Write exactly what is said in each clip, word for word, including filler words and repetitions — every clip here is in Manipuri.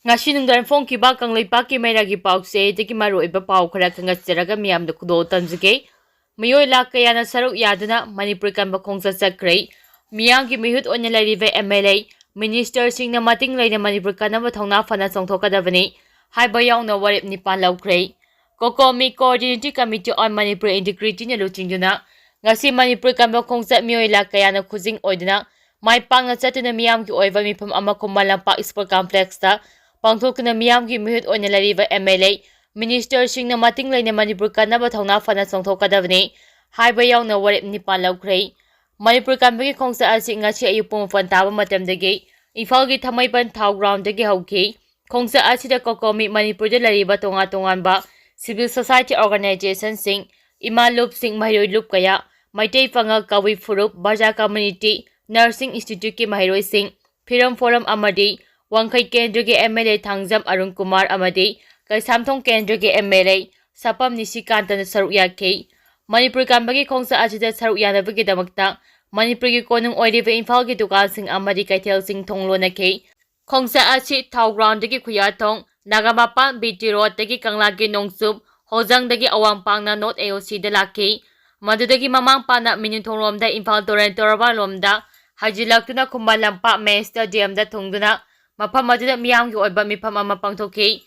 ꯉꯁꯤ ꯅꯨꯡꯗꯥꯡ ꯐꯣꯡꯈꯤꯕ ꯀꯪꯂꯩꯄꯥꯛꯀꯤ ꯃꯩꯔꯥꯒꯤ ꯄꯥꯎꯆꯦꯗꯒꯤ ꯃꯔꯨꯑꯣꯏꯕ ꯄꯥꯎ ꯈꯔ ꯈꯪꯒꯠꯆꯔꯒ ꯃꯤꯌꯥꯝꯗ ꯈꯨꯗꯣꯜ ꯇꯝꯖꯒꯦ꯫ ꯃꯤꯑꯣꯏ ꯂꯥꯈ ꯀꯌꯥꯅ ꯁꯔꯨꯛ ꯌꯥꯗꯨꯅ ꯃꯅꯤꯄꯨꯔ ꯀꯟꯕ ꯈꯣꯡꯆꯠ ꯆꯠꯈ꯭ꯔꯦ꯫ ꯃꯤꯌꯥꯝꯒꯤ ꯃꯤꯍꯨꯠ ꯑꯣꯏꯅ ꯂꯩꯔꯤꯕ ꯑꯦꯝ ꯑꯦꯜ ꯑꯦ, ꯃꯤꯅꯤꯁꯇꯔꯁꯤꯡꯅ ꯃꯇꯤꯡ ꯂꯩꯅ ꯃꯅꯤꯄꯨꯔ ꯀꯟꯅꯕ ꯊꯧꯅꯥ ꯐꯅ ꯆꯣꯡꯊꯣꯛꯀꯗꯕꯅꯤ ꯍꯥꯏꯕ ꯌꯥꯎꯅ ꯋꯥꯔꯦꯞ ꯅꯤꯄꯥꯟ ꯂꯧꯈ꯭ꯔꯦ꯫ ꯀꯣꯀꯣꯃꯤ Coordinating Committee on Manipur Integrityꯅ ꯂꯨꯆꯤꯡꯗꯨꯅ ꯉꯁꯤ ꯃꯅꯤꯄꯨꯔ ꯀꯟꯕ ꯈꯣꯡꯆꯠ ꯃꯤꯑꯣꯏ ꯂꯥꯈ ꯀꯌꯥꯅ ꯈꯨꯖꯤꯡ ꯑꯣꯏꯗꯨꯅ ꯃꯥꯏ ꯄꯥꯛꯅ ꯆꯠꯇꯨꯅ ꯃꯤꯌꯥꯝꯒꯤ ꯑꯣꯏꯕ ꯃꯤꯐꯝ ꯑꯃ ꯈꯨꯃꯟ ꯂꯝꯄꯥꯛ Sport Complexꯇ ꯄꯥꯡꯊꯣꯛꯇꯨꯅ ꯃꯤꯌꯥꯝꯒꯤ ꯃꯤꯍꯨꯠ ꯑꯣꯏꯅ ꯂꯩꯔꯤꯕ ꯑꯦꯝ ꯑꯦꯜ ꯑꯦ, ꯃꯤꯅꯤꯁꯇꯔꯁꯤꯡꯅ ꯃꯇꯤꯡ ꯂꯩꯅ ꯃꯅꯤꯄꯨꯔ ꯀꯟꯅꯕ ꯊꯧꯅꯥ ꯐꯅ ꯆꯣꯡꯊꯣꯛꯀꯗꯕꯅꯤ ꯍꯥꯏꯕ ꯌꯥꯎꯅ ꯋꯥꯔꯦꯞ ꯅꯤꯄꯥꯟ ꯂꯧꯈ꯭ꯔꯦ꯫ ꯃꯅꯤꯄꯨꯔ ꯀꯟꯕꯒꯤ ꯈꯣꯡꯆꯠ ꯑꯁꯤ ꯉꯁꯤ ꯑꯌꯨꯛ ꯄꯨꯡ ꯃꯥꯄꯟ ꯇꯥꯕ ꯃꯇꯝꯗꯒꯤ ꯏꯝꯐꯥꯜꯒꯤ ꯊꯥꯡꯃꯩꯕꯟ ꯊꯥꯎ ꯒ꯭ꯔꯥꯎꯟꯗꯒꯤ ꯍꯧꯈꯤ꯫ ꯈꯣꯡꯆꯠ ꯑꯁꯤꯗ ꯀꯣꯀꯣꯃꯤ ꯃꯅꯤꯄꯨꯔꯗ ꯂꯩꯔꯤꯕ ꯇꯣꯉꯥꯟ ꯇꯣꯉꯥꯟꯕ civil society organizationꯁꯤꯡ, ꯏꯃꯥ ꯂꯨꯞꯁꯤꯡ, ꯃꯍꯩꯔꯣꯏ ꯂꯨꯞ ꯀꯌꯥ, ꯃꯩꯇꯩ ꯄꯥꯉꯜ, ꯀꯕꯨꯏ ꯐꯨꯔꯨꯞ, ꯕꯖꯥꯔ community, nursing instituteꯀꯤ ꯃꯍꯩꯔꯣꯏꯁꯤꯡ, ꯐꯤꯔꯝ ꯐꯣꯔꯝ ꯑꯃꯗꯤ ꯋꯥꯡꯈꯩ ꯀꯦꯟꯗ꯭ꯔꯒꯤ M L A Thangjam Arun Kumar ꯑꯃꯗꯤ ꯀꯩꯁꯥꯝꯊꯣꯡ ꯀꯦꯟꯗ꯭ꯔꯒꯤ ꯑꯦꯝ ꯑꯦꯜ ꯑꯦ ꯁꯥꯄꯝ ꯅꯤꯁꯤꯀꯥꯟꯇꯅ ꯁꯔꯨꯛ ꯌꯥꯈꯤ꯫ ꯃꯅꯤꯄꯨꯔ ꯀꯟꯕꯒꯤ ꯈꯣꯡꯆꯠ ꯑꯁꯤꯗ ꯁꯔꯨꯛ ꯌꯥꯅꯕꯒꯤꯗꯃꯛꯇ ꯃꯅꯤꯄꯨꯔꯒꯤ ꯀꯣꯅꯨꯡ ꯑꯣꯏꯔꯤꯕ ꯏꯝꯐꯥꯜꯒꯤ ꯗꯨꯀꯥꯟꯁꯤꯡ ꯑꯃꯗꯤ ꯀꯩꯊꯦꯜꯁꯤꯡ ꯊꯣꯡ ꯂꯣꯟꯅꯈꯤ꯫ ꯈꯣꯡꯆꯠ ꯑꯁꯤ ꯊꯥꯎ ꯒ꯭ꯔꯥꯎꯟꯗꯒꯤ ꯈꯨꯌꯥꯊꯣꯡ, ꯅꯥꯒꯥꯃꯄꯥꯟ ꯕꯤ ꯇꯤ ꯔꯣꯗꯇꯒꯤ ꯀꯪꯂꯥꯒꯤ ꯅꯣꯡꯆꯨꯞ, ꯍꯣꯖꯪꯗꯒꯤ ꯑꯋꯥꯡ ꯄꯥꯡꯅ ꯅꯣꯔꯠ ꯑꯦ ꯑꯣ ꯁꯤꯗ ꯂꯥꯛꯈꯤ꯫ ꯃꯗꯨꯗꯒꯤ ꯃꯃꯥꯡ ꯄꯥꯅ ꯃꯤꯅꯨꯊꯣꯡꯔꯣꯝꯗ ꯏꯝꯐꯥꯜ ꯇꯨꯔꯦꯜ ꯇꯣꯔꯕꯥꯟ ꯂꯣꯝꯗ ꯍꯥꯏꯖꯤꯜꯂꯛꯇꯨꯅ ꯈꯨꯃꯟ ꯂꯝꯄꯥꯛ ꯃꯦꯟ ꯁ꯭ꯇꯦꯗꯤꯌꯝꯗ ꯊꯨꯡꯗꯨꯅ ꯃꯐꯝ ꯑꯗꯨꯗ ꯃꯤꯌꯥꯝꯒꯤ ꯑꯣꯏꯕ ꯃꯤꯐꯝ ꯑꯃ ꯄꯥꯡꯊꯣꯛꯈꯤ꯫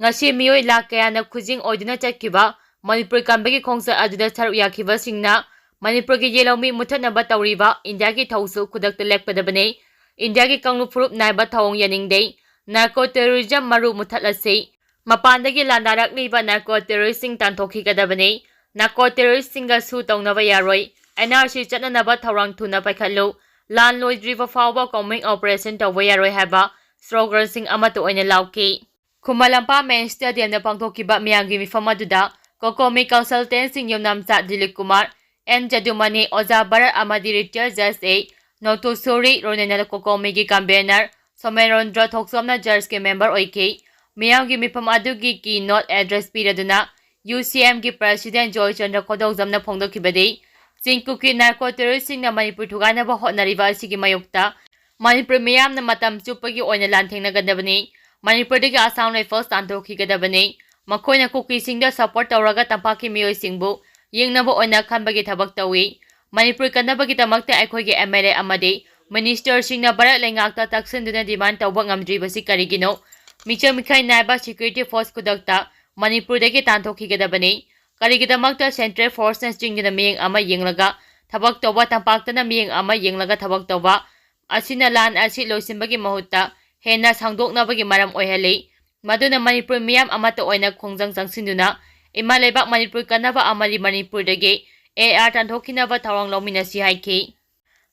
ꯉꯁꯤ ꯃꯤꯑꯣꯏ ꯂꯥꯈ ꯀꯌꯥꯅ ꯈꯨꯖꯤꯡ ꯑꯣꯏꯗꯨꯅ ꯆꯠꯈꯤꯕ ꯃꯅꯤꯄꯨꯔ ꯀꯟꯕꯒꯤ ꯈꯣꯡꯆꯠ ꯑꯗꯨꯗ ꯁꯔꯨꯛ ꯌꯥꯈꯤꯕꯁꯤꯡꯅ ꯃꯅꯤꯄꯨꯔꯒꯤ ꯌꯦꯜꯍꯧꯃꯤ ꯃꯨꯠꯊꯠꯅꯕ ꯇꯧꯔꯤꯕ ꯏꯟꯗꯤꯌꯥꯒꯤ ꯊꯧꯁꯨ ꯈꯨꯗꯛꯇ ꯂꯦꯞꯀꯗꯕꯅꯤ꯫ ꯏꯟꯗꯤꯌꯥꯒꯤ ꯀꯥꯡꯂꯨꯞ ꯐꯨꯔꯨꯞ ꯅꯥꯏꯕ ꯊꯧꯑꯣꯡ ꯌꯥꯅꯤꯡꯗꯦ꯫ ꯅꯥꯔꯀꯣ ꯇꯦꯔꯣꯔꯤꯖꯝ ꯃꯔꯨ ꯃꯨꯠꯊꯠꯂꯁꯤ꯫ ꯃꯄꯥꯟꯗꯒꯤ ꯂꯥꯟꯗꯥꯔꯛꯂꯤꯕ ꯅꯥꯔꯀꯣ ꯇꯦꯔꯣꯔꯤꯁꯁꯤꯡ ꯇꯥꯟꯊꯣꯛꯈꯤꯒꯗꯕꯅꯤ꯫ ꯅꯥꯔꯀꯣ ꯇꯦꯔꯣꯔꯤꯁꯁꯤꯡꯒ ꯁꯨ ꯇꯧꯅꯕ ꯌꯥꯔꯣꯏ꯫ ꯑꯦꯟ ꯑꯥꯔ ꯁꯤ ꯆꯠꯅꯅꯕ ꯊꯧꯔꯥꯡ ꯊꯨꯅ ꯄꯥꯏꯈꯠꯂꯨ꯫ ꯂꯥꯟ ꯂꯣꯏꯗ꯭ꯔꯤꯕ ꯐꯥꯎꯕ combing operation ꯇꯧꯕ ꯌꯥꯔꯣꯏ ꯍꯥꯏꯕ ꯁ꯭ꯂꯣꯒꯟꯁꯤꯡ ꯑꯃꯠꯇ ꯑꯣꯏꯅ ꯂꯥꯎꯈꯤ꯫ ꯈꯨꯃꯟ ꯂꯝꯄꯥꯛ ꯃꯦꯟ ꯁ꯭ꯇꯦꯗꯤꯌꯝꯗ ꯄꯥꯡꯊꯣꯛꯈꯤꯕ ꯃꯤꯌꯥꯝꯒꯤ ꯃꯤꯐꯝ ꯑꯗꯨꯗ ꯀꯣꯀꯣꯃꯤ ꯀꯟꯁꯜꯇꯦꯟꯁꯤꯡ ꯌꯨꯝꯅꯥꯝꯆꯥ ꯗꯤꯂꯤꯞ ꯀꯨꯃꯥꯔ, ꯑꯦꯟ ꯖꯗꯨꯃꯅꯤ, ꯑꯣꯖꯥ ꯚꯔꯠ ꯑꯃꯗꯤ ꯔꯤꯇꯥꯌꯔ ꯖꯖ ꯑꯦ ꯅꯣꯇꯣꯁꯣꯔꯤ ꯔꯣꯅꯦꯅ ꯀꯣꯀꯣꯃꯤꯒꯤ ꯀꯟꯚꯦꯅꯔ ꯁꯣꯃꯦꯔꯣꯟꯗ꯭ꯔ ꯊꯣꯛꯆꯣꯝꯅ ꯖꯖꯀꯤ ꯃꯦꯝꯕꯔ ꯑꯣꯏꯈꯤ꯫ ꯃꯤꯌꯥꯝꯒꯤ ꯃꯤꯐꯝ ꯑꯗꯨꯒꯤ keynote address ꯄꯤꯔꯗꯨꯅ ꯌꯨ ꯁꯤ ꯑꯦꯝꯒꯤ ꯄ꯭ꯔꯦꯁꯤꯗꯦꯟ ꯖꯣꯏꯆꯟꯗ꯭ꯔ ꯈꯣꯗꯧꯖꯝꯅ ꯐꯣꯡꯗꯣꯛꯈꯤꯕꯗꯤ, ꯆꯤꯡ ꯀꯨꯀꯤ ꯅꯥꯔꯀꯣ ꯇꯦꯔꯣꯔꯤꯁꯁꯤꯡꯅ ꯃꯅꯤꯄꯨꯔ ꯊꯨꯒꯥꯏꯅꯕ ꯍꯣꯠꯅꯔꯤꯕ ꯑꯁꯤꯒꯤ ꯃꯥꯌꯣꯛꯇ ꯃꯅꯤꯄꯨꯔ ꯃꯤꯌꯥꯝꯅ ꯃꯇꯝ ꯆꯨꯞꯄꯒꯤ ꯑꯣꯏꯅ ꯂꯥꯟꯊꯦꯡꯅꯒꯗꯕꯅꯤ꯫ ꯃꯅꯤꯄꯨꯔꯗꯒꯤ ꯑꯁꯥꯝ ꯔꯥꯏꯐꯜꯁ ꯇꯥꯟꯊꯣꯛꯈꯤꯒꯗꯕꯅꯤ꯫ ꯃꯈꯣꯏꯅ ꯀꯨꯀꯤꯁꯤꯡꯗ ꯁꯄꯣꯔꯠ ꯇꯧꯔꯒ ꯇꯝꯄꯥꯛꯀꯤ ꯃꯤꯑꯣꯏꯁꯤꯡꯕꯨ ꯌꯦꯡꯅꯕ ꯑꯣꯏꯅ ꯈꯟꯕꯒꯤ ꯊꯕꯛ ꯇꯧꯏ꯫ ꯃꯅꯤꯄꯨꯔ ꯀꯟꯅꯕꯒꯤꯗꯃꯛꯇ ꯑꯩꯈꯣꯏꯒꯤ ꯑꯦꯝ ꯑꯦꯜ ꯑꯦ ꯑꯃꯗꯤ ꯃꯤꯅꯤꯁꯇꯔꯁꯤꯡꯅ ꯚꯥꯔꯠ ꯂꯩꯉꯥꯛꯇ ꯇꯛꯁꯤꯟꯗꯨꯅ ꯗꯤꯃꯥꯟ ꯇꯧꯕ ꯉꯝꯗ꯭ꯔꯤꯕꯁꯤ ꯀꯔꯤꯒꯤꯅꯣ? ꯃꯤꯆꯪ ꯃꯤꯈꯥꯏ ꯅꯥꯏꯕ ꯁꯦꯀ꯭ꯌꯨꯔꯤꯇꯤ ꯐꯣꯔꯁ ꯈꯨꯗꯛꯇ ꯃꯅꯤꯄꯨꯔꯗꯒꯤ ꯇꯥꯟꯊꯣꯛꯈꯤꯒꯗꯕꯅꯤ꯫ ꯀꯔꯤꯒꯤꯗꯃꯛꯇ ꯁꯦꯟꯇ꯭ꯔꯦꯜ ꯐꯣꯔꯁꯅ ꯆꯤꯡꯗꯅ ꯃꯤꯠꯌꯦꯡ ꯑꯃ ꯌꯦꯡꯂꯒ ꯊꯕꯛ ꯇꯧꯕ, ꯇꯝꯄꯥꯛꯇꯅ ꯃꯤꯠꯌꯦꯡ ꯑꯃ ꯌꯦꯡꯂꯒ ꯊꯕꯛ ꯇꯧꯕ ꯑꯁꯤꯅ ꯂꯥꯟ ꯑꯁꯤ ꯂꯣꯏꯁꯤꯟꯕꯒꯤ ꯃꯍꯨꯠꯇ ꯍꯦꯟꯅ ꯁꯥꯡꯗꯣꯛꯅꯕꯒꯤ ꯃꯔꯝ ꯑꯣꯏꯍꯜꯂꯤ꯫ ꯃꯗꯨꯅ ꯃꯅꯤꯄꯨꯔ ꯃꯤꯌꯥꯝ ꯑꯃꯠꯇ ꯑꯣꯏꯅ ꯈꯣꯡꯖꯪ ꯆꯪꯁꯤꯟꯗꯨꯅ ꯏꯃꯥ ꯂꯩꯕꯥꯛ ꯃꯅꯤꯄꯨꯔ ꯀꯟꯅꯕ ꯑꯃꯗꯤ ꯃꯅꯤꯄꯨꯔꯗꯒꯤ ꯑꯦ ꯑꯥꯔ ꯇꯥꯟꯊꯣꯛꯈꯤꯅꯕ ꯊꯧꯔꯥꯡ ꯂꯧꯃꯤꯟꯅꯁꯤ ꯍꯥꯏꯈꯤ꯫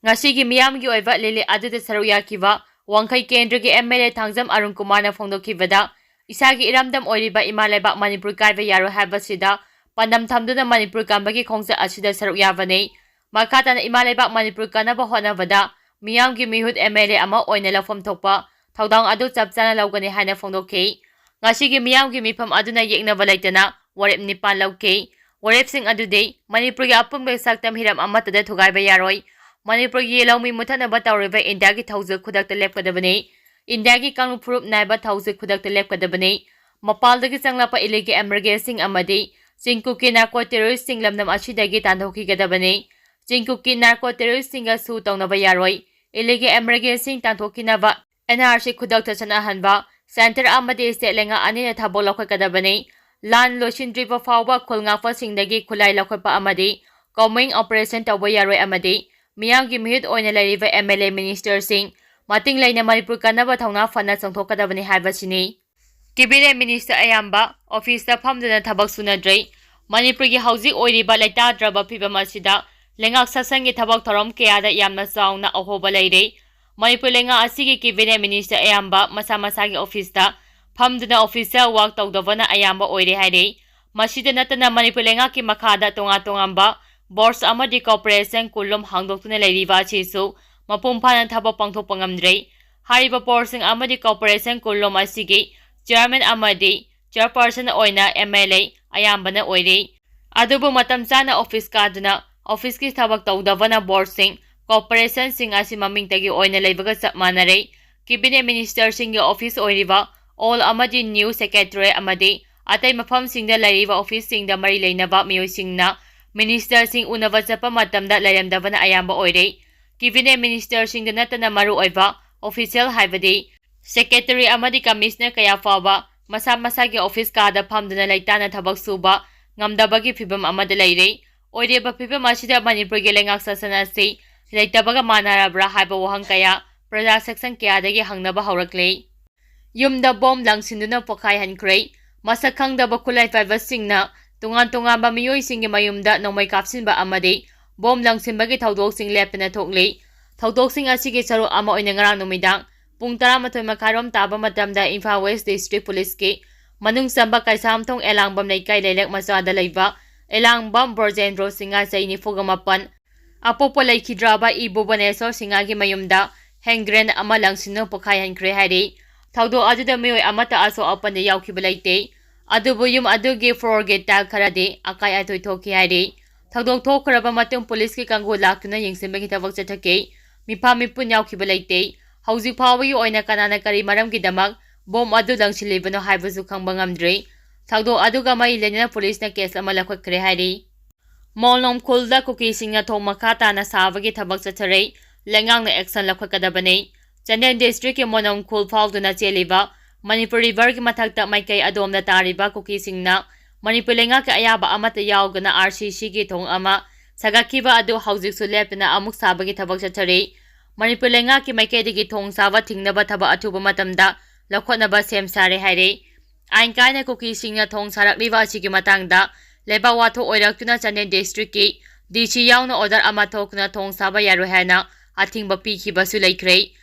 ꯉꯁꯤꯒꯤ ꯃꯤꯌꯥꯝꯒꯤ ꯑꯣꯏꯕ ꯂꯤꯂꯤ ꯑꯗꯨꯗ ꯁꯔꯨꯛ ꯌꯥꯈꯤꯕ ꯋꯥꯡꯈꯩ ꯀꯦꯟꯗ꯭ꯔꯒꯤ M L A Thangjam Arun ꯀꯨꯃꯥꯔꯅ ꯐꯣꯡꯗꯣꯛꯈꯤꯕꯗ, ꯏꯁꯥꯒꯤ ꯏꯔꯝꯗꯝ ꯑꯣꯏꯔꯤꯕ ꯏꯃꯥ ꯂꯩꯕꯥꯛ ꯃꯅꯤꯄꯨꯔ ꯀꯥꯏꯕ ꯌꯥꯔꯣꯏ ꯍꯥꯏꯕꯁꯤꯗ ꯄꯥꯟꯗꯝ ꯊꯝꯗꯨꯅ ꯃꯅꯤꯄꯨꯔ ꯀꯟꯕꯒꯤ ꯈꯣꯡꯆꯠ ꯑꯁꯤꯗ ꯁꯔꯨꯛ ꯌꯥꯕꯅꯤ꯫ ꯃꯈꯥ ꯇꯥꯅ ꯏꯃꯥ ꯂꯩꯕꯥꯛ ꯃꯅꯤꯄꯨꯔ ꯀꯟꯅꯕ ꯍꯣꯠꯅꯕꯗ ꯃꯤꯌꯥꯝꯒꯤ ꯃꯤꯍꯨꯠ ꯑꯦꯝ ꯑꯦꯜ ꯑꯦ ꯑꯃ ꯑꯣꯏꯅ ꯂꯧꯐꯝ ꯊꯣꯛꯄ ꯊꯧꯗꯥꯡ ꯑꯗꯨ ꯆꯞ ꯆꯥꯅ ꯂꯧꯒꯅꯤ ꯍꯥꯏꯅ ꯐꯣꯡꯗꯣꯛꯈꯤ꯫ ꯉꯁꯤꯒꯤ ꯃꯤꯌꯥꯝꯒꯤ ꯃꯤꯐꯝ ꯑꯗꯨꯅ ꯌꯦꯛꯅꯕ ꯂꯩꯇꯅ ꯋꯥꯔꯦꯞ ꯅꯤꯄꯥꯟ ꯂꯧꯈꯤ꯫ ꯋꯥꯔꯦꯞꯁꯤꯡ ꯑꯗꯨꯗꯤ ꯃꯅꯤꯄꯨꯔꯒꯤ ꯑꯄꯨꯟꯕꯒꯤ ꯁꯛꯇꯝ ꯍꯤꯔꯝ ꯑꯃꯠꯇꯗ ꯊꯨꯒꯥꯏꯕ ꯌꯥꯔꯣꯏ, ꯃꯅꯤꯄꯨꯔꯒꯤ ꯂꯧꯃꯤ ꯃꯨꯊꯠꯅꯕ ꯇꯧꯔꯤꯕ ꯏꯟꯗꯤꯌꯥꯒꯤ ꯊꯧꯁꯤꯜ ꯈꯨꯗꯛꯇ ꯂꯦꯞꯀꯗꯕꯅꯤ, ꯏꯟꯗꯤꯌꯥꯒꯤ ꯀꯥꯡꯂꯨꯞ ꯐꯨꯔꯨꯞ ꯅꯥꯏꯕ ꯊꯧꯁꯤꯜ ꯈꯨꯗꯛꯇ ꯂꯦꯞꯀꯗꯕꯅꯤ, ꯃꯄꯥꯟꯗꯒꯤ ꯆꯪꯂꯛꯄ ꯏꯂꯤꯒꯦꯜ ꯏꯃꯤꯒ꯭ꯔꯦꯟꯁꯤꯡ ꯑꯃꯗꯤ ꯆꯤꯡꯀꯨꯞꯀꯤ ꯅꯥꯔꯀꯣ ꯇꯦꯔꯣꯔꯤꯁꯁꯤꯡ ꯂꯝꯗꯝ ꯑꯁꯤꯗꯒꯤ ꯇꯥꯟꯊꯣꯛꯈꯤꯒꯗꯕꯅꯤ꯫ ꯆꯤꯡꯀꯨꯞꯀꯤ ꯅꯥꯔꯀꯣ ꯇꯦꯔꯣꯔꯤꯁꯁꯤꯡꯒ ꯁꯨ ꯇꯧꯅꯕ ꯌꯥꯔꯣꯏ꯫ ꯏꯂꯤꯒꯦꯜ ꯏꯃꯤꯒ꯭ꯔꯦꯟꯁꯤꯡ ꯇꯥꯟꯊꯣꯛꯈꯤꯅꯕ ꯑꯦꯟ ꯑꯥꯔ ꯁꯤ ꯈꯨꯗꯛꯇ ꯆꯠꯅꯍꯟꯕ, ꯁꯦꯟꯇꯔ ꯑꯃꯗꯤ ꯁ꯭ꯇꯦꯠ ꯂꯩꯉꯥꯛ ꯑꯅꯤꯅ ꯊꯕꯛ ꯂꯧꯈꯠꯀꯗꯕꯅꯤ꯫ ꯂꯥꯟ ꯂꯣꯏꯁꯤꯟꯗ꯭ꯔꯤꯕ ꯐꯥꯎꯕ ꯈꯨꯜ ꯉꯥꯛꯄꯁꯤꯡꯗꯒꯤ ꯈꯨꯠꯂꯥꯏ ꯂꯧꯈꯠꯄ ꯑꯃꯗꯤ ꯀꯣꯝꯕꯤꯡ ꯑꯣꯄꯔꯦꯁꯟ ꯇꯧꯕ ꯌꯥꯔꯣꯏ ꯑꯃꯗꯤ ꯃꯤꯌꯥꯝꯒꯤ ꯃꯤꯍꯨꯠ ꯑꯣꯏꯅ ꯂꯩꯔꯤꯕ ꯑꯦꯝ ꯑꯦꯜ ꯑꯦ ꯃꯤꯅꯤꯁꯇꯔꯁꯤꯡ ꯃꯇꯤꯡ ꯂꯩꯅ ꯃꯅꯤꯄꯨꯔ ꯀꯟꯅꯕ ꯊꯧꯅꯥ ꯐꯅ ꯆꯣꯡꯊꯣꯛꯀꯗꯕꯅꯤ ꯍꯥꯏꯕꯁꯤꯅꯤ꯫ ꯀꯦꯕꯤꯅꯦꯠ ꯃꯤꯅꯤꯁꯇꯔ ꯑꯌꯥꯝꯕ ꯑꯣꯐꯤꯁꯇ ꯐꯝꯗꯨꯅ ꯊꯕꯛ ꯁꯨꯅꯗ꯭ꯔꯦ꯫ ꯃꯅꯤꯄꯨꯔꯒꯤ ꯍꯧꯖꯤꯛ ꯑꯣꯏꯔꯤꯕ ꯂꯩꯇꯥꯗ꯭ꯔꯕ ꯐꯤꯕꯝ ꯑꯁꯤꯗ ꯂꯩꯉꯥꯛ ꯁꯥꯁꯟꯒꯤ ꯊꯕꯛ ꯊꯧꯔꯝ ꯀꯌꯥꯗ ꯌꯥꯝꯅ ꯆꯥꯎꯅ ꯑꯍꯣꯕ ꯂꯩꯔꯦ꯫ ꯃꯅꯤꯄꯨꯔ ꯂꯩꯉꯥꯛ ꯑꯁꯤꯒꯤ ꯀꯦꯕꯤꯅꯦꯠ ꯃꯤꯅꯤꯁꯇꯔ ꯑꯌꯥꯝꯕ ꯃꯁꯥ ꯃꯁꯥꯒꯤ ꯑꯣꯐꯤꯁꯇ ꯐꯝꯗꯨꯅ ꯑꯣꯐꯤꯁꯤꯌꯦꯜ ꯋꯥꯔꯛ ꯇꯧꯗꯕꯅ ꯑꯌꯥꯝꯕ ꯑꯣꯏꯔꯦ ꯍꯥꯏꯔꯦ꯫ ꯃꯁꯤꯗ ꯅꯠꯇꯅ ꯃꯅꯤꯄꯨꯔ ꯂꯩꯉꯥꯛꯀꯤ ꯃꯈꯥꯗ ꯇꯣꯉꯥꯟ ꯇꯣꯉꯥꯟꯕ ꯕꯣꯔꯗ ꯑꯃꯗꯤ ꯀꯣꯔꯄꯣꯔꯦꯁꯟ ꯀꯨꯟꯂꯣꯝ ꯍꯥꯡꯗꯣꯛꯇꯨꯅ ꯂꯩꯔꯤꯕ ꯑꯁꯤꯁꯨ ꯃꯄꯨꯡ ꯐꯥꯅ ꯊꯕꯛ ꯄꯥꯡꯊꯣꯛꯄ ꯉꯝꯗ꯭ꯔꯦ꯫ ꯍꯥꯏꯔꯤꯕ ꯕꯣꯔꯗꯁꯤꯡ ꯑꯃꯗꯤ ꯀꯣꯔꯄꯣꯔꯦꯁꯟ ꯀꯨꯟꯂꯣꯝ ꯑꯁꯤꯒꯤ ꯆꯤꯌꯔꯃꯦꯟ ꯑꯃꯗꯤ ꯆꯤꯌꯔꯄꯔꯁꯟ ꯑꯣꯏꯅ ꯑꯦꯝ ꯑꯦꯜ ꯑꯦ ꯑꯌꯥꯝꯕꯅ ꯑꯣꯏꯔꯤ꯫ ꯑꯗꯨꯕꯨ ꯃꯇꯝ ꯆꯥꯅ ꯑꯣꯐꯤꯁ ꯀꯥꯗꯨꯅ ꯑꯣꯐꯤꯁꯀꯤ ꯊꯕꯛ ꯇꯧꯗꯕꯅ ꯕꯣꯔꯗꯁꯤꯡ, ꯀꯣꯔꯄꯣꯔꯦꯁꯟꯁꯤꯡ ꯑꯁꯤ ꯃꯃꯤꯡꯇꯒꯤ ꯑꯣꯏꯅ ꯂꯩꯕꯒ ꯆꯞ ꯃꯥꯟꯅꯔꯦ꯫ ꯀꯦꯕꯤꯅꯦꯠ ꯃꯤꯅꯤꯁꯇꯔꯁꯤꯡꯒꯤ ꯑꯣꯐꯤꯁ ꯑꯣꯏꯔꯤꯕ ꯑꯣꯜ ꯑꯃꯗꯤ ꯅ꯭ꯌꯨ ꯁꯦꯀ꯭ꯔꯦꯇꯔꯤ ꯑꯃꯗꯤ ꯑꯇꯩ ꯃꯐꯝꯁꯤꯡꯗ ꯂꯩꯔꯤꯕ ꯑꯣꯐꯤꯁꯁꯤꯡꯗ ꯃꯔꯤ ꯂꯩꯅꯕ ꯃꯤꯑꯣꯏꯁꯤꯡꯅ ꯃꯤꯅꯤꯁꯇꯔꯁꯤꯡ ꯎꯅꯕ ꯆꯠꯄ ꯃꯇꯝꯗ ꯂꯩꯔꯝꯗꯕꯅ ꯑꯌꯥꯝꯕ ꯑꯣꯏꯔꯦ꯫ ꯀꯦꯕꯤꯅꯦꯠ ꯃꯤꯅꯤꯁꯇꯔꯁꯤꯡꯗ ꯅꯠꯇꯅ ꯃꯔꯨꯑꯣꯏꯕ ꯑꯣꯐꯤꯁꯤꯌꯦꯜ ꯍꯥꯏꯕꯗꯤ ꯁꯦꯀ꯭ꯔꯦꯇꯔꯤ ꯑꯃꯗꯤ ꯀꯃꯤꯁꯅꯔ ꯀꯌꯥ ꯐꯥꯎꯕ ꯃꯁꯥ ꯃꯁꯥꯒꯤ ꯑꯣꯐꯤꯁ ꯀꯥꯗ ꯐꯝꯗꯨꯅ ꯂꯩꯇꯥꯅ ꯊꯕꯛ ꯁꯨꯕ ꯉꯝꯗꯕꯒꯤ ꯐꯤꯚꯝ ꯑꯃꯗ ꯂꯩꯔꯦ꯫ ꯑꯣꯏꯔꯤꯕ ꯐꯤꯚꯝ ꯑꯁꯤꯗ ꯃꯅꯤꯄꯨꯔꯒꯤ ꯂꯩꯉꯥꯛ ꯁꯥꯁꯟ ꯑꯁꯤ ꯂꯩꯇꯕꯒ ꯃꯥꯟꯅꯔꯕ꯭ꯔꯥ ꯍꯥꯏꯕ ꯋꯥꯍꯪ ꯀꯌꯥ ꯄ꯭ꯔꯖꯥ ꯁꯦꯛꯁꯟ ꯀꯌꯥꯗꯒꯤ ꯍꯪꯅꯕ ꯍꯧꯔꯛꯂꯦ꯫ ꯌꯨꯝꯗ ꯕꯣꯝ ꯂꯪꯁꯤꯟꯗꯨꯅ ꯄꯣꯈꯥꯏꯍꯟꯈ꯭ꯔꯦ꯫ ꯃꯁꯛ ꯈꯪꯗꯕ ꯈꯨꯠꯂꯥꯏ ꯄꯥꯏꯕꯁꯤꯡꯅ ꯇꯣꯉꯥꯟ ꯇꯣꯉꯥꯟꯕ ꯃꯤꯑꯣꯏꯁꯤꯡꯒꯤ ꯃꯌꯨꯝꯗ ꯅꯣꯡꯃꯩ ꯀꯥꯞꯁꯤꯟꯕ ꯑꯃꯗꯤ ꯕꯣꯝ ꯂꯪꯁꯤꯟꯕꯒꯤ ꯊꯧꯗꯣꯛꯁꯤꯡ ꯂꯦꯞꯇꯅ ꯊꯣꯛꯂꯤ꯫ ꯊꯧꯗꯣꯛꯁꯤꯡ ꯑꯁꯤꯒꯤ ꯁꯔꯨꯛ ꯑꯃ ꯑꯣꯏꯅ ꯉꯔꯥꯡ ꯅꯨꯃꯤꯗꯥꯡ ꯄꯨꯡ ꯇꯔꯥꯃꯥꯊꯣꯏ ꯃꯈꯥꯏꯔꯣꯝ ꯇꯥꯕ ꯃꯇꯝꯗ ꯏꯝꯐꯥꯜ ꯋꯦꯁ ꯗꯤꯁꯇ꯭ꯔꯤꯛ ꯄꯨꯂꯤꯁꯀꯤ ꯃꯅꯨꯡ ꯆꯟꯕ ꯀꯩꯁꯥꯝꯊꯣꯡ ꯑꯦꯂꯥꯡꯕꯝ ꯂꯩꯀꯥꯏ ꯂꯩꯔꯛ ꯃꯆꯥꯗ ꯂꯩꯕ ꯑꯦꯂꯥꯡꯕꯝ ꯕ꯭ꯔꯣꯖꯦꯟꯗ꯭ꯔꯣ ꯁꯤꯡꯍ, ꯆꯍꯤ ꯅꯤꯐꯨꯒ ꯃꯥꯄꯟ, ꯑꯄꯣꯛꯄ ꯂꯩꯈꯤꯗ꯭ꯔꯕ ꯏ ꯕꯣꯕꯅꯦꯁꯣꯔ ꯁꯤꯡꯍꯒꯤ ꯃꯌꯨꯝꯗ ꯍꯦꯟ ꯒ꯭ꯔꯦꯟ ꯑꯃ ꯂꯪꯁꯤꯟꯗꯨꯅ ꯄꯣꯈꯥꯏꯍꯟꯈ꯭ꯔꯦ ꯍꯥꯏꯔꯤ꯫ ꯊꯧꯗꯣꯛ ꯑꯗꯨꯗ ꯃꯤꯑꯣꯏ ꯑꯃꯠꯇ ꯑꯁꯣꯛ ꯑꯄꯟꯗ ꯌꯥꯎꯈꯤꯕ ꯂꯩꯇꯦ, ꯑꯗꯨꯕꯨ ꯌꯨꯝ ꯑꯗꯨꯒꯤ ꯐ꯭ꯂꯣꯔꯒꯤ ꯇꯥꯏꯜ ꯈꯔꯗꯤ ꯑꯀꯥꯏ ꯑꯇꯣꯏ ꯊꯣꯛꯈꯤ ꯍꯥꯏꯔꯤ꯫ ꯊꯧꯗꯣꯛ ꯊꯣꯛꯈ꯭ꯔꯕ ꯃꯇꯨꯡ ꯄꯨꯂꯤꯁꯀꯤ ꯀꯥꯡꯕꯨ ꯂꯥꯛꯇꯨꯅ ꯌꯦꯡꯁꯤꯟꯕꯒꯤ ꯊꯕꯛ ꯆꯠꯊꯈꯤ꯫ ꯃꯤꯐꯥ ꯃꯤꯄꯨꯟ ꯌꯥꯎꯈꯤꯕ ꯂꯩꯇꯦ꯫ ꯍꯧꯖꯤꯛ ꯐꯥꯎꯕꯒꯤ ꯑꯣꯏꯅ ꯀꯅꯥꯅ ꯀꯔꯤ ꯃꯔꯝꯒꯤꯗꯃꯛ ꯕꯣꯝ ꯑꯗꯨ ꯂꯪꯁꯤꯜꯂꯤꯕꯅꯣ ꯍꯥꯏꯕꯁꯨ ꯈꯪꯕ ꯉꯝꯗ꯭ꯔꯤ꯫ ꯊꯧꯗꯣꯛ ꯑꯗꯨꯒ ꯃꯔꯤ ꯂꯩꯅꯅ ꯄꯨꯂꯤꯁꯅ ꯀꯦꯁ ꯑꯃ ꯂꯧꯈꯠꯈ꯭ꯔꯦ ꯍꯥꯏꯔꯤ꯫ ꯃꯣꯂꯣꯝ ꯈꯨꯜꯗ ꯀꯨꯀꯤꯁꯤꯡꯅ ꯊꯣꯡ ꯃꯈꯥ ꯇꯥꯅ ꯁꯥꯕꯒꯤ ꯊꯕꯛ ꯆꯠꯊꯔꯦ꯫ ꯂꯩꯉꯥꯛꯅ ꯑꯦꯛꯁꯟ ꯂꯧꯈꯠꯀꯗꯕꯅꯤ꯫ ꯆꯥꯟꯗꯦꯜ ꯗꯤꯁꯇ꯭ꯔꯤꯛꯀꯤ ꯃꯣꯂꯣꯝ ꯈꯨꯜ ꯐꯥꯎꯗꯨꯅ ꯆꯦꯜꯂꯤꯕ ꯃꯅꯤꯄꯨꯔ ꯔꯤꯚꯔꯒꯤ ꯃꯊꯛꯇ ꯃꯥꯏꯀꯩ ꯑꯗꯣꯝꯗ ꯇꯥꯔꯤꯕ ꯀꯨꯀꯤꯁꯤꯡꯅ ꯃꯅꯤꯄꯨꯔ ꯂꯩꯉꯥꯛꯀꯤ ꯑꯌꯥꯕ ꯑꯃꯠꯇ ꯌꯥꯎꯗꯅ ꯑꯥꯔ ꯁꯤ ꯁꯤꯒꯤ ꯊꯣꯡ ꯑꯃ ꯁꯥꯒꯠꯈꯤꯕ ꯑꯗꯨ ꯍꯧꯖꯤꯛꯁꯨ ꯂꯦꯞꯇꯅ ꯑꯃꯨꯛ ꯁꯥꯕꯒꯤ ꯊꯕꯛ ꯆꯠꯊꯔꯤ꯫ ꯃꯅꯤꯄꯨꯔ ꯂꯩꯉꯥꯛꯀꯤ ꯃꯥꯏꯀꯩꯗꯒꯤ ꯊꯣꯡ ꯁꯥꯕ ꯊꯤꯡꯅꯕ ꯊꯕꯛ ꯑꯊꯨꯕ ꯃꯇꯝꯗ ꯂꯧꯈꯠꯅꯕ ꯁꯦꯝ ꯁꯥꯔꯦ ꯍꯥꯏꯔꯤ꯫ ꯑꯥꯏꯟ ꯀꯥꯏꯅ ꯀꯨꯀꯤꯁꯤꯡꯅ ꯊꯣꯡ ꯁꯥꯔꯛꯂꯤꯕ ꯑꯁꯤꯒꯤ ꯃꯇꯥꯡꯗ ꯂꯩꯕꯥꯛ ꯋꯥꯊꯣꯛ ꯑꯣꯏꯔꯛꯇꯨꯅ ꯆꯥꯟꯗꯦꯜ ꯗꯤꯁꯇ꯭ꯔꯤꯛꯀꯤ ꯗꯤ ꯁꯤ ꯌꯥꯎꯅ ꯑꯣꯔꯗꯔ ꯑꯃ ꯊꯣꯛꯇꯨꯅ ꯊꯣꯡ ꯁꯥꯕ ꯌꯥꯔꯣꯏ ꯍꯥꯏꯅ ꯑꯊꯤꯡꯕ ꯄꯤꯈꯤꯕꯁꯨ ꯂꯩꯈ꯭ꯔꯦ꯫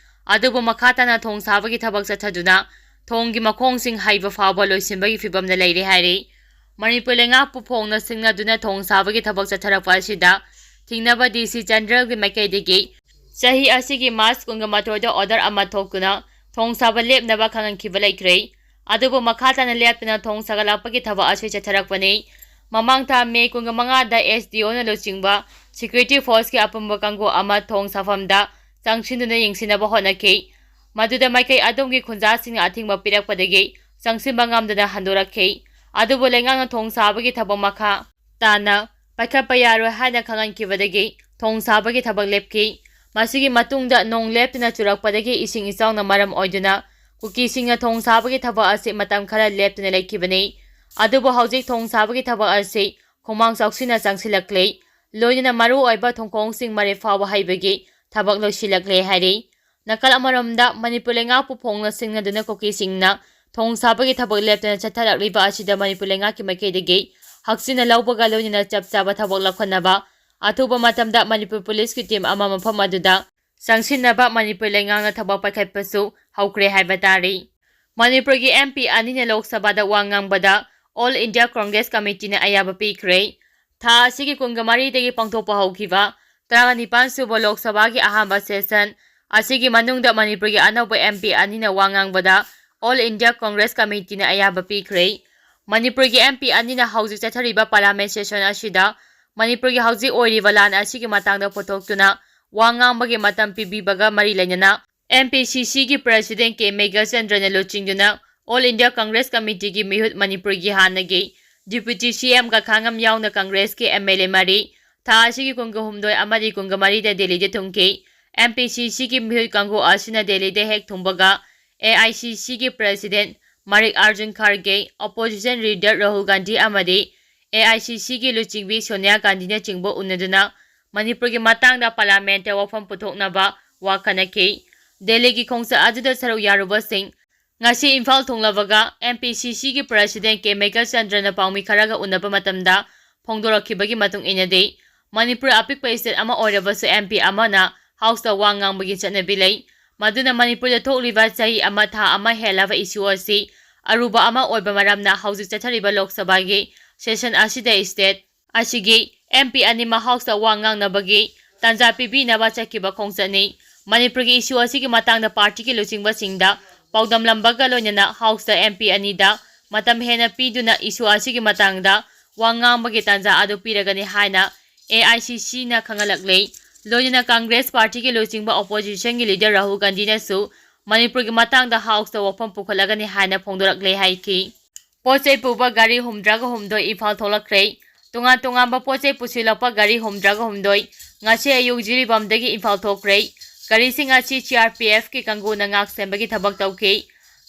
ꯑꯗꯨꯕꯨ ꯃꯈꯥ ꯇꯥꯅ ꯊꯣꯡ ꯁꯥꯕꯒꯤ ꯊꯕꯛ ꯆꯠꯊꯗꯨꯅ ꯊꯣꯡꯒꯤ ꯃꯈꯣꯡꯁꯤꯡ ꯍꯩꯕ ꯐꯥꯎꯕ ꯂꯣꯏꯁꯤꯟꯕꯒꯤ ꯐꯤꯚꯝꯗ ꯂꯩꯔꯦ ꯍꯥꯏꯔꯤ꯫ ꯃꯅꯤꯄꯨꯔ ꯂꯩꯉꯥꯛꯄꯨ ꯐꯣꯡꯅ ꯁꯤꯡꯅꯗꯨꯅ ꯊꯣꯡ ꯁꯥꯕꯒꯤ ꯊꯕꯛ ꯆꯠꯊꯔꯛꯄ ꯑꯁꯤꯗ ꯊꯤꯡꯅꯕ ꯗꯤ ꯁꯤ ꯖꯦꯅꯔꯦꯜꯒꯤ ꯃꯥꯏꯀꯩꯗꯒꯤ ꯆꯍꯤ ꯑꯁꯤꯒꯤ ꯃꯥꯔꯆ ꯀꯨꯟꯒ ꯃꯥꯊꯣꯏꯗ ꯑꯣꯔꯗꯔ ꯑꯃ ꯊꯣꯛꯇꯨꯅ ꯊꯣꯡ ꯁꯥꯕ ꯂꯦꯞꯅꯕ ꯈꯪꯍꯟꯈꯤꯕ ꯂꯩꯈ꯭ꯔꯦ꯫ ꯑꯗꯨꯕꯨ ꯃꯈꯥ ꯇꯥꯅ ꯂꯦꯞꯇꯅ ꯊꯣꯡ ꯁꯥꯒꯠꯂꯛꯄꯒꯤ ꯊꯕꯛ ꯑꯁꯤ ꯆꯠꯊꯔꯛꯄꯅꯤ꯫ ꯃꯃꯥꯡ ꯊꯥ ꯃꯦ ꯀꯨꯟꯒ ꯃꯉꯥꯗ ꯑꯦꯁ ꯗꯤ ꯑꯣꯅ ꯂꯨꯆꯤꯡꯕ ꯁꯦꯀ꯭ꯌꯨꯔꯤꯇꯤ ꯐꯣꯔꯁꯀꯤ ꯑꯄꯨꯟꯕ ꯀꯥꯡꯕꯨ ꯑꯃ ꯊꯣꯡ ꯁꯥꯐꯝꯗ ꯆꯪꯁꯤꯟꯗꯨꯅ ꯌꯦꯡꯁꯤꯟꯅꯕ ꯍꯣꯠꯅꯈꯤ꯫ ꯃꯗꯨꯗ ꯃꯥꯏꯀꯩ ꯑꯗꯣꯝꯒꯤ ꯈꯨꯟꯖꯥꯁꯤꯡꯅ ꯑꯊꯤꯡꯕ ꯄꯤꯔꯛꯄꯗꯒꯤ ꯆꯪꯁꯤꯟꯕ ꯉꯝꯗꯅ ꯍꯟꯗꯣꯔꯛꯈꯤ꯫ ꯑꯗꯨꯕꯨ ꯂꯩꯉꯥꯛꯅ ꯊꯣꯡ ꯁꯥꯕꯒꯤ ꯊꯕꯛ ꯃꯈꯥ ꯇꯥꯅ ꯄꯥꯏꯈꯠꯄ ꯌꯥꯔꯣꯏ ꯍꯥꯏꯅ ꯈꯪꯍꯟꯈꯤꯕꯗꯒꯤ ꯊꯣꯡ ꯁꯥꯕꯒꯤ ꯊꯕꯛ ꯂꯦꯞꯈꯤ꯫ ꯃꯁꯤꯒꯤ ꯃꯇꯨꯡꯗ ꯅꯣꯡ ꯂꯦꯞꯇꯅ ꯆꯨꯔꯛꯄꯗꯒꯤ ꯏꯁꯤꯡ ꯏꯆꯥꯎꯅ ꯃꯔꯝ ꯑꯣꯏꯗꯨꯅ ꯀꯨꯀꯤꯁꯤꯡꯅ ꯊꯣꯡ ꯁꯥꯕꯒꯤ ꯊꯕꯛ ꯑꯁꯤ ꯃꯇꯝ ꯈꯔ ꯂꯦꯞꯇꯅ ꯂꯩꯈꯤꯕꯅꯤ꯫ ꯑꯗꯨꯕꯨ ꯍꯧꯖꯤꯛ ꯊꯣꯡ ꯁꯥꯕꯒꯤ ꯊꯕꯛ ꯑꯁꯤ ꯈꯣꯡꯃꯥꯡ ꯆꯥꯎꯁꯤꯟꯅ ꯆꯪꯁꯤꯜꯂꯛꯂꯦ꯫ ꯂꯣꯏꯅꯅ ꯃꯔꯨꯑꯣꯏꯕ ꯊꯣꯡꯈꯣꯡꯁꯤꯡ ꯃꯔꯦꯞ ꯐꯥꯎꯕ ꯍꯩꯕꯒꯤ ꯊꯕꯛ ꯂꯣꯏꯁꯤꯜꯂꯛꯂꯦ ꯍꯥꯏꯔꯤ꯫ ꯅꯥꯀꯜ ꯑꯃꯔꯣꯝꯗ, ꯃꯅꯤꯄꯨꯔ ꯂꯩꯉꯥꯛꯄꯨ ꯐꯣꯡꯅ ꯁꯤꯡꯅꯗꯨꯅ ꯀꯨꯀꯤꯁꯤꯡꯅ ꯊꯣꯡ ꯁꯥꯕꯒꯤ ꯊꯕꯛ ꯂꯦꯞꯇꯅ ꯆꯠꯊꯔꯛꯂꯤꯕ ꯑꯁꯤꯗ ꯃꯅꯤꯄꯨꯔ ꯂꯩꯉꯥꯛꯀꯤ ꯃꯥꯏꯀꯩꯗꯒꯤ ꯍꯛꯆꯤꯟꯅ ꯂꯧꯕꯒ ꯂꯣꯏꯅꯅ ꯆꯞ ꯆꯥꯕ ꯊꯕꯛ ꯂꯧꯈꯠꯅꯕ ꯑꯊꯨꯕ ꯃꯇꯝꯗ ꯃꯅꯤꯄꯨꯔ ꯄꯨꯂꯤꯁꯀꯤ ꯇꯤꯝ ꯑꯃ ꯃꯐꯝ ꯑꯗꯨꯗ ꯆꯪꯁꯤꯟꯅꯕ ꯃꯅꯤꯄꯨꯔ ꯂꯩꯉꯥꯛꯅ ꯊꯕꯛ ꯄꯥꯏꯈꯠꯄꯁꯨ ꯍꯧꯈ꯭ꯔꯦ ꯍꯥꯏꯕ ꯇꯥꯔꯤ꯫ ꯃꯅꯤꯄꯨꯔꯒꯤ ꯑꯦꯝ ꯄꯤ ꯑꯅꯤꯅ ꯂꯣꯛ ꯁꯚꯥꯗ ꯋꯥ ꯉꯥꯡꯕꯗ ꯑꯣꯜ ꯏꯟꯗꯤꯌꯥ ꯀꯣꯡꯒ꯭ꯔꯦꯁ ꯀꯃꯤꯇꯤꯅ ꯑꯌꯥꯕ ꯄꯤꯈ꯭ꯔꯦ꯫ ꯊꯥ ꯑꯁꯤꯒꯤ ꯀꯨꯟꯒ ꯃꯔꯤꯗꯒꯤ ꯄꯥꯡꯊꯣꯛꯄ ꯍꯧꯈꯤꯕ ꯇꯔꯥꯅꯤꯄꯥꯟ ꯁꯨꯕ ꯂꯣꯛ ꯁꯚꯥꯒꯤ ꯑꯍꯥꯟꯕ ꯁꯦꯁꯟ ꯑꯁꯤꯒꯤ ꯃꯅꯨꯡꯗ ꯃꯅꯤꯄꯨꯔꯒꯤ ꯑꯅꯧꯕ ꯑꯦꯝ ꯄꯤ ꯑꯅꯤꯅ ꯋꯥ ꯉꯥꯡꯕꯗ ꯑꯣꯜ ꯏꯟꯗꯤꯌꯥ ꯀꯣꯡꯒ꯭ꯔꯦꯁ ꯀꯃꯤꯇꯤꯅ ꯑꯌꯥꯕ ꯄꯤꯈ꯭ꯔꯦ꯫ ꯃꯅꯤꯄꯨꯔꯒꯤ ꯑꯦꯝ ꯄꯤ ꯑꯅꯤꯅ ꯍꯧꯖꯤꯛ ꯆꯠꯊꯔꯤꯕ ꯄꯥꯔꯂꯥꯃꯦꯟ ꯁꯦꯁꯟ ꯑꯁꯤꯗ ꯃꯅꯤꯄꯨꯔꯒꯤ ꯍꯧꯖꯤꯛ ꯑꯣꯏꯔꯤꯕ ꯂꯥꯟ ꯑꯁꯤꯒꯤ ꯃꯇꯥꯡꯗ ꯄꯨꯊꯣꯛꯇꯨꯅ ꯋꯥ ꯉꯥꯡꯕꯒꯤ ꯃꯇꯝ ꯄꯤꯕꯤꯕꯒ ꯃꯔꯤ ꯂꯩꯅꯅ ꯑꯦꯝ ꯄꯤ ꯁꯤ ꯁꯤꯒꯤ ꯄ꯭ꯔꯦꯁꯤꯗꯦꯟ ꯀꯦ ꯃꯦꯘꯆꯟꯗ꯭ꯔꯅ ꯂꯨꯆꯤꯡꯗꯨꯅ ꯑꯣꯜ ꯏꯟꯗꯤꯌꯥ ꯀꯪꯒ꯭ꯔꯦꯁ ꯀꯃꯤꯇꯤꯒꯤ ꯃꯤꯍꯨꯠ ꯃꯅꯤꯄꯨꯔꯒꯤ ꯍꯥꯟꯅꯒꯤ ꯗꯤꯄ꯭ꯌꯨꯇꯤ ꯁꯤ ꯑꯦꯝ ꯀꯈꯥꯉꯝ ꯌꯥꯎꯅ ꯀꯪꯒ꯭ꯔꯦꯁꯀꯤ ꯑꯦꯝ ꯑꯦꯜ ꯑꯦ ꯃꯔꯤ ꯊꯥ ꯑꯁꯤꯒꯤ ꯀꯨꯟꯒ ꯍꯨꯝꯗꯣꯏ ꯑꯃꯗꯤ ꯀꯨꯟꯒ ꯃꯔꯤꯗ ꯗꯦꯜꯂꯤꯗ ꯊꯨꯡꯈꯤ꯫ ꯑꯦꯝ ꯄꯤ ꯁꯤ ꯁꯤꯒꯤ ꯃꯤꯍꯨꯠ ꯀꯥꯡꯕꯨ ꯑꯁꯤꯅ ꯗꯦꯜꯂꯤꯗ ꯍꯦꯛ ꯊꯨꯡꯕꯒ ꯑꯦ ꯑꯥꯏ ꯁꯤ ꯁꯤꯒꯤ ꯄ꯭ꯔꯦꯁꯤꯗꯦꯟ ꯃꯔꯤꯛ ꯑꯥꯔꯖꯨꯟ ꯈꯥꯔꯒꯦ, ꯑꯣꯄꯣꯖꯤꯁꯟ ꯂꯤꯗꯔ ꯔꯥꯍꯨꯜ ꯒꯥꯟꯙꯤ ꯑꯃꯗꯤ ꯑꯦ ꯑꯥꯏ ꯁꯤ ꯁꯤꯒꯤ ꯂꯨꯆꯤꯡꯕꯤ ꯁꯣꯅꯤꯌꯥ ꯒꯥꯟꯙꯤꯅꯆꯤꯡꯕ ꯎꯅꯗꯨꯅ ꯃꯅꯤꯄꯨꯔꯒꯤ ꯃꯇꯥꯡꯗ ꯄꯥꯔꯂꯥꯃꯦꯟꯇ ꯋꯥꯐꯝ ꯄꯨꯊꯣꯛꯅꯕ ꯋꯥ ꯈꯟꯅꯈꯤ꯫ ꯗꯦꯜꯂꯤꯒꯤ ꯈꯣꯡꯆꯠ ꯑꯗꯨꯗ ꯁꯔꯨꯛ ꯌꯥꯔꯨꯕꯁꯤꯡ ꯉꯁꯤ ꯏꯝꯐꯥꯜ ꯊꯨꯡꯂꯕꯒ ꯑꯦꯝ ꯄꯤ ꯁꯤ ꯁꯤꯒꯤ ꯄ꯭ꯔꯦꯁꯤꯗꯦꯟ ꯀꯦ ꯃꯦꯘꯆꯟꯗ꯭ꯔꯅ ꯄꯥꯎꯃꯤ ꯈꯔꯒ ꯎꯅꯕ ꯃꯇꯝꯗ ꯐꯣꯡꯗꯣꯔꯛꯈꯤꯕꯒꯤ ꯃꯇꯨꯡ ꯏꯟꯅꯗꯤ, ꯃꯅꯤꯄꯨꯔ ꯑꯄꯤꯛꯄ ꯁ꯭ꯇꯦꯠ ꯑꯃ ꯑꯣꯏꯔꯕꯁꯨ ꯑꯦꯝ ꯄꯤ ꯑꯃꯅ ꯍꯥꯎꯁꯇ ꯋꯥ ꯉꯥꯡꯕꯒꯤ ꯆꯠꯅꯕꯤ ꯂꯩ꯫ ꯃꯗꯨꯅ ꯃꯅꯤꯄꯨꯔꯗ ꯊꯣꯛꯂꯤꯕ ꯆꯍꯤ ꯑꯃ ꯊꯥ ꯑꯃ ꯍꯦꯜꯂꯕ ꯏꯁꯨ ꯑꯁꯤ ꯑꯔꯨꯕ ꯑꯃ ꯑꯣꯏꯕ ꯃꯔꯝꯅ ꯍꯧꯖꯤꯛ ꯆꯠꯊꯔꯤꯕ ꯂꯣꯛ ꯁꯚꯥꯒꯤ ꯁꯦꯁꯟ ꯑꯁꯤꯗ ꯁ꯭ꯇꯦꯠ ꯑꯁꯤꯒꯤ ꯑꯦꯝ ꯄꯤ ꯑꯅꯤꯃꯛ ꯍꯥꯎꯁꯇ ꯋꯥ ꯉꯥꯡꯅꯕꯒꯤ ꯇꯥꯟꯖꯥ ꯄꯤꯕꯤꯅꯕ ꯆꯠꯈꯤꯕ ꯈꯣꯡꯆꯠꯅꯤ꯫ ꯃꯅꯤꯄꯨꯔꯒꯤ ꯏꯁꯨ ꯑꯁꯤꯒꯤ ꯃꯇꯥꯡꯗ ꯄꯥꯔꯇꯤꯒꯤ ꯂꯨꯆꯤꯡꯕꯁꯤꯡꯗ ꯄꯥꯎꯗꯝꯂꯝꯕꯒ ꯂꯣꯏꯅꯅ ꯍꯥꯎꯁꯇ ꯑꯦꯝ ꯄꯤ ꯑꯅꯤꯗ ꯃꯇꯝ ꯍꯦꯟꯅ ꯄꯤꯗꯨꯅ ꯏꯁꯨ ꯑꯁꯤꯒꯤ ꯃꯇꯥꯡꯗ ꯋꯥ ꯉꯥꯡꯕꯒꯤ ꯇꯥꯟꯖꯥ ꯑꯗꯨ ꯄꯤꯔꯒꯅꯤ ꯍꯥꯏꯅ ꯑꯦ ꯑꯥꯏ ꯁꯤ ꯁꯤꯅ ꯈꯪꯍꯜꯂꯛꯂꯦ꯫ ꯂꯣꯏꯅꯅ ꯀꯪꯒ꯭ꯔꯦꯁ ꯄꯥꯔꯇꯤꯒꯤ ꯂꯨꯆꯤꯡꯕ ꯑꯣꯄꯣꯖꯤꯁꯟꯒꯤ ꯂꯤꯗꯔ ꯔꯥꯍꯨꯜ ꯒꯥꯟꯙꯤꯅꯁꯨ ꯃꯅꯤꯄꯨꯔꯒꯤ ꯃꯇꯥꯡꯗ ꯍꯥꯎꯁꯇ ꯋꯥꯐꯝ ꯄꯨꯈꯠꯂꯒꯅꯤ ꯍꯥꯏꯅ ꯐꯣꯡꯗꯣꯔꯛꯂꯦ ꯍꯥꯏꯈꯤ꯫ ꯄꯣꯠ ꯆꯩ ꯄꯨꯕ ꯒꯥꯔꯤ ꯍꯨꯝꯗ꯭ꯔꯥꯒ ꯍꯨꯝꯗꯣꯏ ꯏꯝꯐꯥꯜ ꯊꯣꯛꯂꯛꯈ꯭ꯔꯦ꯫ ꯇꯣꯉꯥꯟ ꯇꯣꯉꯥꯟꯕ ꯄꯣꯠ ꯆꯩ ꯄꯨꯁꯤꯜꯂꯛꯄ ꯒꯥꯔꯤ ꯍꯨꯝꯗ꯭ꯔꯥꯒ ꯍꯨꯝꯗꯣꯏ ꯉꯁꯤ ꯑꯌꯨꯛ ꯖꯤꯔꯤꯕꯥꯝꯗꯒꯤ ꯏꯝꯐꯥꯜ ꯊꯣꯛꯈ꯭ꯔꯦ꯫ ꯒꯥꯔꯤꯁꯤꯡ ꯑꯁꯤ ꯁꯤ ꯑꯥꯔ ꯄꯤ ꯑꯦꯐꯀꯤ ꯀꯥꯡꯕꯨꯅ ꯉꯥꯛ ꯁꯦꯟꯕꯒꯤ ꯊꯕꯛ ꯇꯧꯈꯤ꯫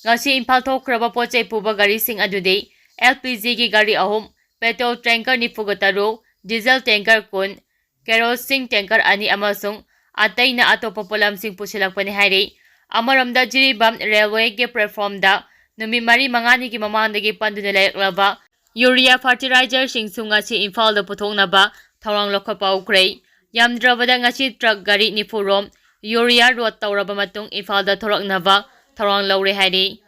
ꯉꯁꯤ ꯏꯝꯐꯥꯜ ꯊꯣꯛꯈ꯭ꯔꯕ ꯄꯣꯠ ꯆꯩ ꯄꯨꯕ ꯒꯥꯔꯤꯁꯤꯡ ꯑꯗꯨꯗꯤ ꯑꯦꯜ ꯄꯤ ꯖꯤꯒꯤ ꯒꯥꯔꯤ ꯑꯍꯨꯝ, ꯄꯦꯇ꯭ꯔꯣꯜ ꯇꯦꯡꯀꯔ ꯅꯤꯐꯨꯒ ꯇꯔꯨꯛ, ꯗꯤꯖꯜ ꯇꯦꯡꯀꯔ ꯀꯨꯟ, ꯀꯦꯔꯣꯁꯤꯟ ꯇꯦꯡꯀꯔ ꯑꯅꯤ ꯑꯃꯁꯨꯡ ꯑꯇꯩꯅ ꯑꯇꯣꯞꯄ ꯄꯣꯠꯂꯝꯁꯤꯡ ꯄꯨꯁꯤꯜꯂꯛꯄꯅꯤ ꯍꯥꯏꯔꯤ꯫ ꯑꯃꯔꯣꯝꯗ ꯖꯤꯔꯤꯕꯥꯝ ꯔꯦꯜꯋꯦꯒꯤ ꯄ꯭ꯂꯦꯠꯐꯣꯝꯗ ꯅꯨꯃꯤꯠ ꯃꯔꯤ ꯃꯉꯥꯅꯤꯒꯤ ꯃꯃꯥꯡꯗꯒꯤ ꯄꯟꯗꯨꯅ ꯂꯩꯔꯛꯂꯕ ꯌꯨꯔꯤꯌꯥ ꯐꯔꯇꯤꯂꯥꯏꯖꯔꯁꯤꯡꯁꯨ ꯉꯁꯤ ꯏꯝꯐꯥꯜꯗ ꯄꯨꯊꯣꯛꯅꯕ ꯊꯧꯔꯥꯡ ꯂꯧꯈꯠꯄ ꯍꯧꯈ꯭ꯔꯦ꯫ ꯌꯥꯝꯗ꯭ꯔꯕꯗ ꯉꯁꯤ ꯇ꯭ꯔꯛ ꯒꯥꯔꯤ ꯅꯤꯐꯨ ꯔꯣꯝ ꯌꯨꯔꯤꯌꯥ ꯂꯣꯗ ꯇꯧꯔꯕ ꯃꯇꯨꯡ ꯏꯝꯐꯥꯜꯗ ꯊꯣꯔꯛꯅꯕ ꯊꯧꯔꯥꯡ ꯂꯧꯔꯦ ꯍꯥꯏꯔꯤ꯫